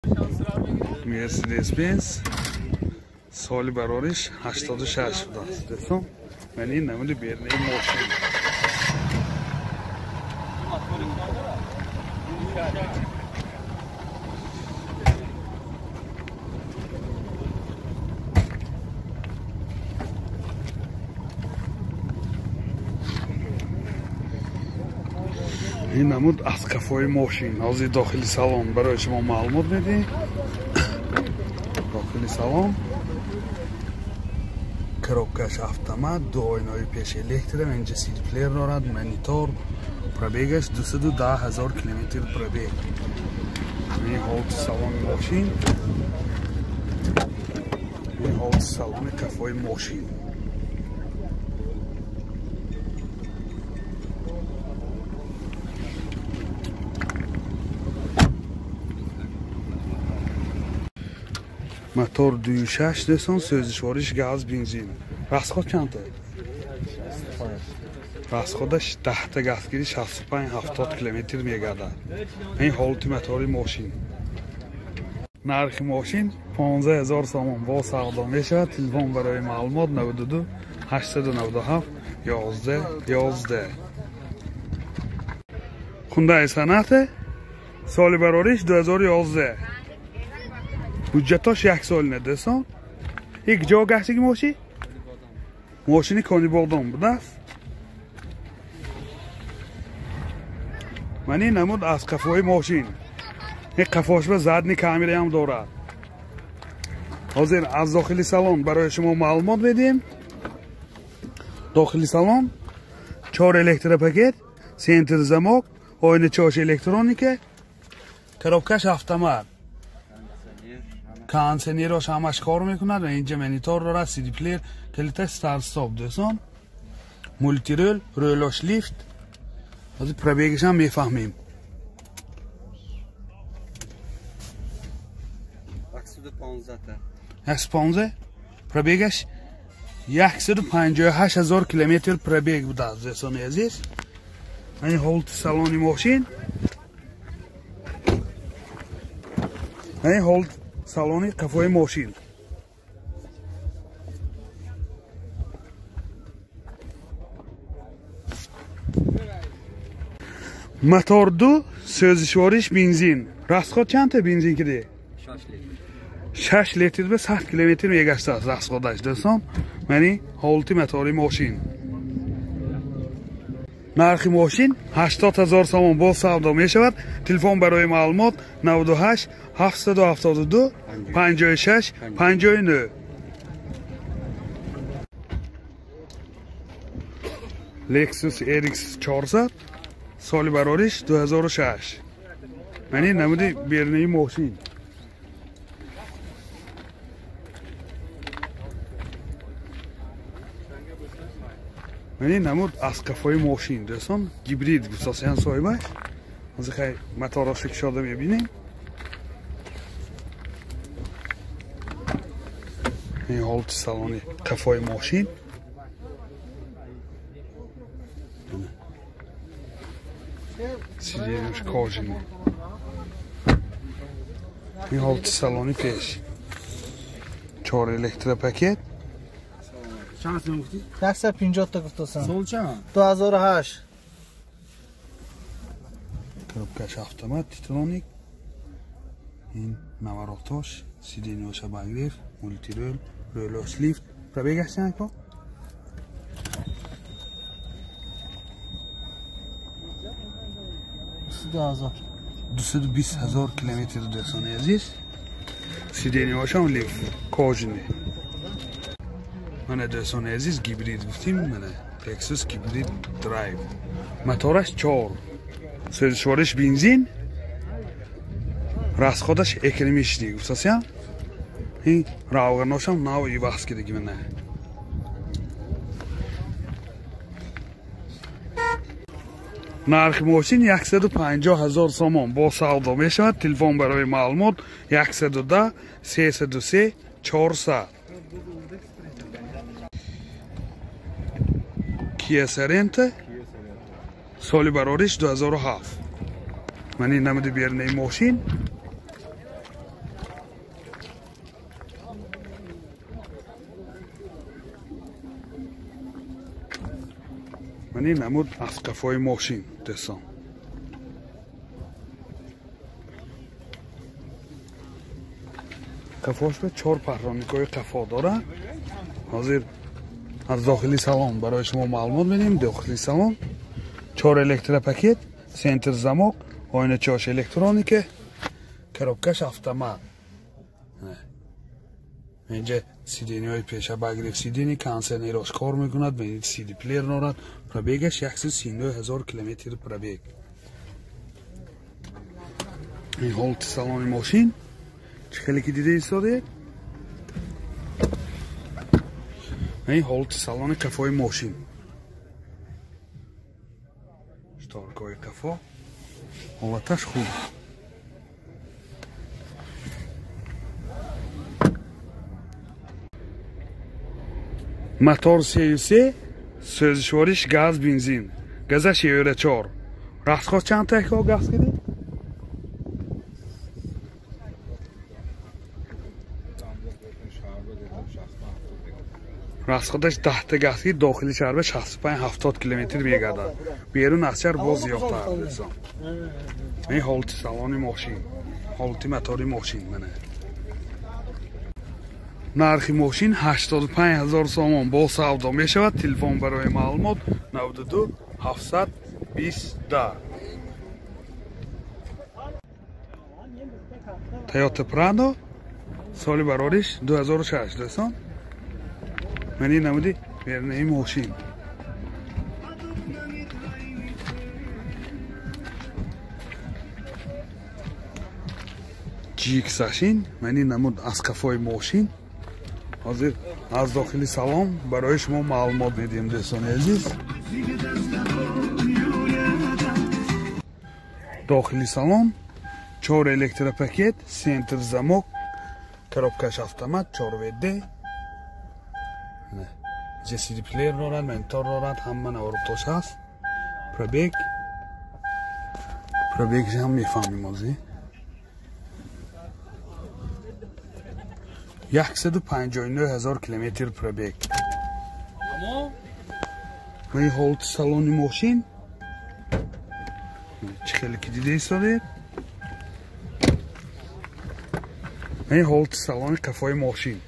Мерседес Бенз соли барориш 86 будааст дӯстон. Ман ин намуди берунаи мошин. Ин намуд аз қафои мошин. Ҳозир дохили салон барои шумо маълумот медиҳем. Дохили салон коробкаш автомат, ду оинаи пеш электро, инҷа сидплеер дорад, монитор, пробегаш 210 000 километр пробег. Ин ҳолати салони мошин, ин ҳолати салони қафои мошин. Мотор 2.6 дӯстон, сӯзишвориш газ, бензин. Расход чанд? Расходаш 10 газгири 65-70 километр мегардад. Ин ҳолати мотори мошин. Нархи мошин 15 000 сомон бо савдо мешавад. Телефон барои маълумот 92 897 11 11. Хундай Соната соли барориш 2011. Ҳуҷҷатош як солина дӯстон. Ик ҷо гаштаги мошин? Мошини Конибодом будааст. Ман ин намуд аз қафои мошин. Ин қафошба задни камераам дорад. Ҳозир аз дохили салон барои шумо маълумот медиҳем. Дохили салон 4 электропакет, центр замок, оиначаош электроника, коробкаш автомат. Кондиционерош ҳамаш кор мекунад ва инҷа монитор дорад, CD плеер, калиташ старт-стоп дӯстон. Мултирол, рӯлош лифт. Ҳозир пробегаш ҳам мефаҳмем. 115. Пробегаш 158 000 километр пробег будааст дӯстони азиз. Ин ҳолати салони мошин. Ин ҳолат салони қафои мошин. Мотор 2, сӯзишвориш бензин. Расход чандта бензин киди? 6 литр. 6 литр ба 100 километр мегаштааст расходаш дӯстон. Мани ҳолати мотори мошин. Нархи мошин 80 000 сомон бо савдо мешавад. Телефон барои маълумот 98 772 56 59. Lexus RX 400 соли барориш 2006. Мани намуди берунаи мошин. Мани намуд аз қафои мошин дӯстон, гибрид гуфтасиян соҳибаш. Ҳозир хай моторашо кушода мебинем. Ин ҳолати салони қафои мошин. Сиденьяш кожаный. Ин ҳолати салони пеш. 4 электропакет. Чанд сом гуфтӣ? 150 та гуфтасам. Сол чанд? 2008. Коробкаш автомат, титроник. Ин наворотош, сиденьяш обогрев, мултирол, рӯлош лифт. Пробегаш чанд ко? 220 000 километр дӯстони азиз. Сиденьяшам лифт, кожаный. Мана дӯстони азиз гибрид гуфтим, мана Lexus гибрид драйв. Мотораш 4. Сӯзишвориш бензин. Расходаш экономичный гуфтасиям. Ин равғаношам нав иваз кидаги мана. Нархи мошин 150 000 сомон бо савдо мешавад. Телефон барои маълумот 110 303 400. Kia Sorento соли барориш 2007. Ман ин намуди берунаи мошин. Ман ин намуд аз қафои мошин дӯстон. Қафош ба 4 парроникҳои қафо дорад. Ҳозир аз дохили салон барои шумо маълумот медиҳем. Дохили салон 4 электропакет, центр замок, оиначаҳош электроника, коробкаш автомат. Инҷа сидениҳои пеша багрев сидени, кондиционерош кор мекунад, CD плеер дорад. Пробегаш 139 000 километр пробег. Ин ҳолати салони мошин чӣ хеле ки дида истодед. Ин ҳолати салони қафои мошин. Шторкаҳои қафо ҳолаташ хуб. Мотор 33, сӯзишвориш газ бензин. Газаш евро 4. Расход чанд та газ кидӣ? Расходаш 10 та газ ки дохили шаҳр 65-70 километр мегардад. Берун аз шаҳр боз зиёдтар дӯстон. Ин ҳолати салони мошин, ҳолати мотори мошин мана. Нархи мошин 85 000 сомон бо савдо мешавад. Телефон барои маълумот 92 720. Toyota Prado соли барориш 2006 дӯстон. Ман ин намуди бернаи мошин. GX-ашин, ман ин намуд аз қафои мошин. Ҳозир аз дохили салон барои шумо маълумот медиҳем дӯстони азиз. Дохили салон 4 электропакет, центр замок, коробкаш автомат 4 ВД. CD плеер дорад, монитор дорад, ҳама наворотош ҳаст. Пробег. Пробегш ҳам мефаҳмем ҳозир. 159 000 километр пробег. Ин ҳолати салони мошин чӣ хеле ки дида истодед. Ин ҳолати салони қафои мошин.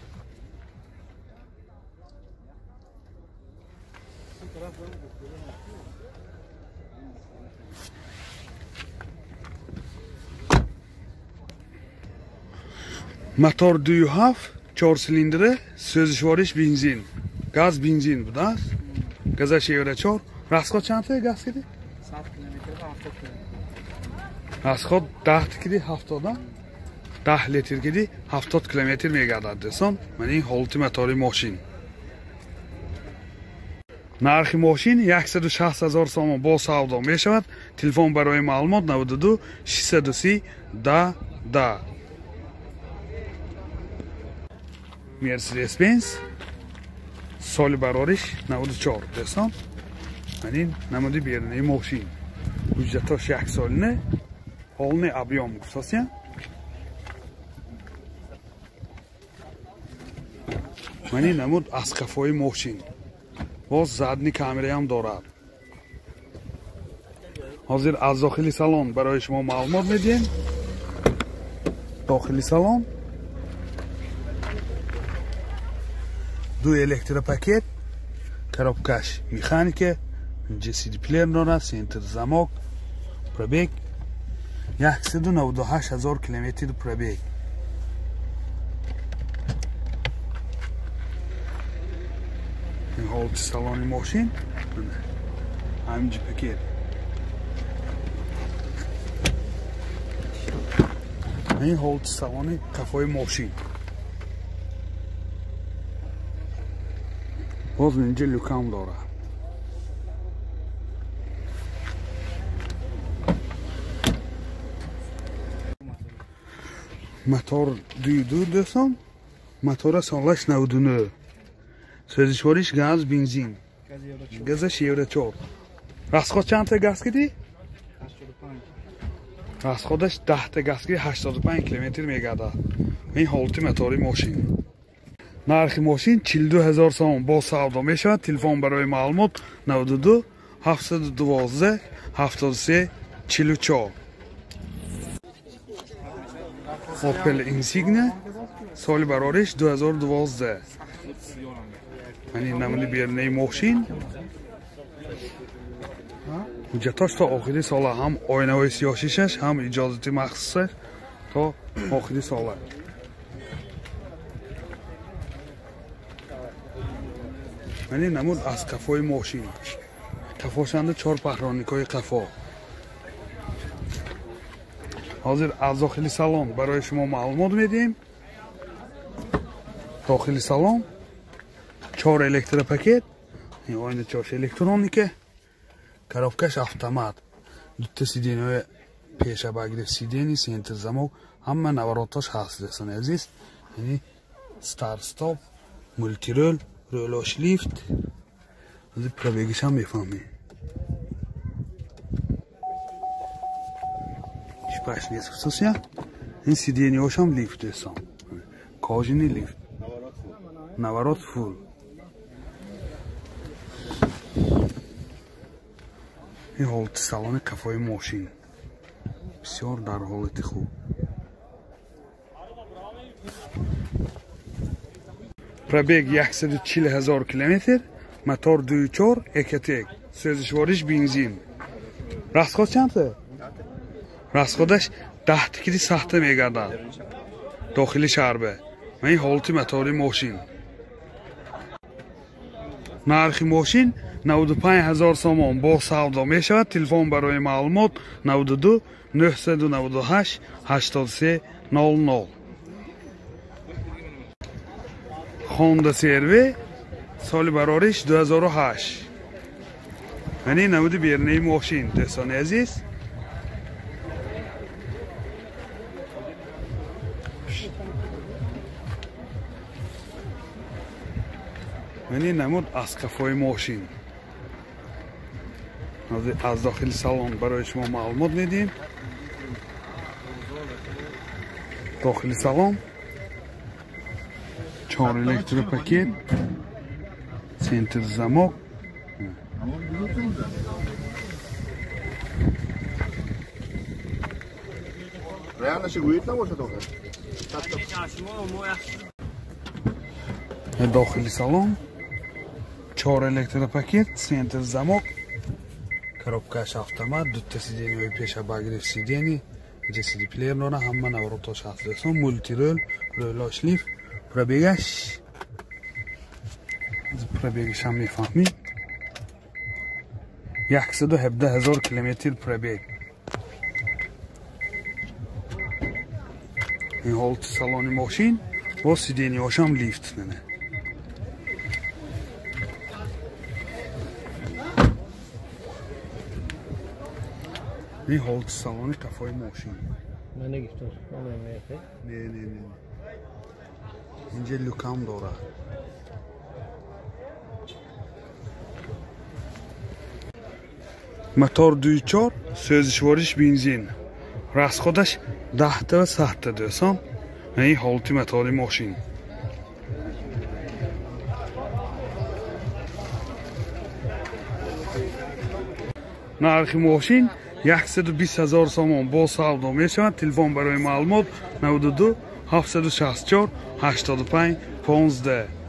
Мотор 2.7, 4 силиндри, сӯзишвориш бензин. Газ бензин будааст. Газаш евро 4. Расход чанд та газ киди? 100 километр 70 километр. Расход 10 киди 70, 10 литр киди 70 километр мегардад дӯстон. Ман ин ҳолати мотори мошин. Нархи мошин 160 000 сомон бо савдо мешавад. Телефон барои маълумот 92 630 10 10. Mercedes-Benz соли барориш 94 дӯстон. Ман ин намуди берунаи мошин. Ҳуҷҷатош як солина, полный объем гуфтасия. Ман ин намуд аз қафои мошин. Боз задни камераам дорад. Ҳозир аз дохили салон барои шумо маълумот медиҳем. Дохили салон 2 электропакет, коробкаш механика, CD плеер дорад, центр замок, пробег 198 000 километр пробег. Ин ҳолати салони мошин, AMG пакет. Ин ҳолати салони қафои мошин. Боз инҷа люкам дорад. Мотор 2.2 дӯстон. Мотора солаш 99. Сӯзишвориш газ бензин. Газаш евро 4. Расход чанд та газ кидӣ? 85. Расходаш 10 та газ кидӣ 85 километр мегардад. Ин ҳолати мотори мошин. Нархи мошин 42 000 сомон бо савдо мешавад. Телефон барои маълумот 92 712 73 44. Opel Insignia соли барориш 2012. Мани намуди берунаи мошин. Ҳуҷҷатош то охири сола, ҳам оинаҳои сиёҳшишаш, ҳам иҷозати махсусаш то охири сола. Мани намуд аз қафои мошин. Қафошанда 4 паҳроникҳои қафо. Ҳозир аз дохили салон барои шумо маълумот медиҳем. Дохили салон 4 электропакет, оина 4 электроника, коробкаш автомат, дута сиденьҳои пеша багриф сидени, центр замок, ҳама наворотош ҳаст дӯстони азиз. Яъне старт стоп, мултирол, рӯлош лифт. Ҳозир пробегишам мефаҳмем. Паш нест хусусия. Ин сиденьҳошам лифт дӯстон. Кожини лифт. Наворот фул. Ин ҳолати салони қафои мошин. Бисёр дар ҳолати хуб. Пробег 140 000 километр, мотор 2.4 Ecotec, сӯзишвориш бензин. Расход чанд? Расходаш 10 кили сахта мегардад. Дохили шаҳрбе. Ин ҳолати мотори мошин. Нархи мошин 95 000 сомон бо савдо мешавад. Телефон барои маълумот 92 998 83 00. Honda CR-V соли барориш 2008. Мани намуди берунаи мошин дӯстони азиз. Мани намуд аз қафои мошин. Аз дохили салон барои шумо маълумот медиҳем. Дохили салон 4 электропакет, центр замок. Дохили салон 4 электропакет, центр замок, коробкаш автомат, дута сиденьҳои пеша багриф сидени, инҷа CD плеер дора, ҳама наворотош ҳаст дӯстон, мултирол, рӯлош лифт. Пробегаш пробегашам мефаҳмӣ. 117 000 километр пробег. Ин ҳолати салони мошин бо сиденьҳошам лифт. Ин ҳолати салони қафои мошин. Не, не, не. Инҷа люкам дорад. Мотор 2.4, сӯзишвориш бензин. Расходаш 10 ва 100 дӯстон. Ин ҳолати мотори мошин. Нархи мошин 120 000 сомон бо савдо мешавад. Телефон барои маълумот 92 764 85 15.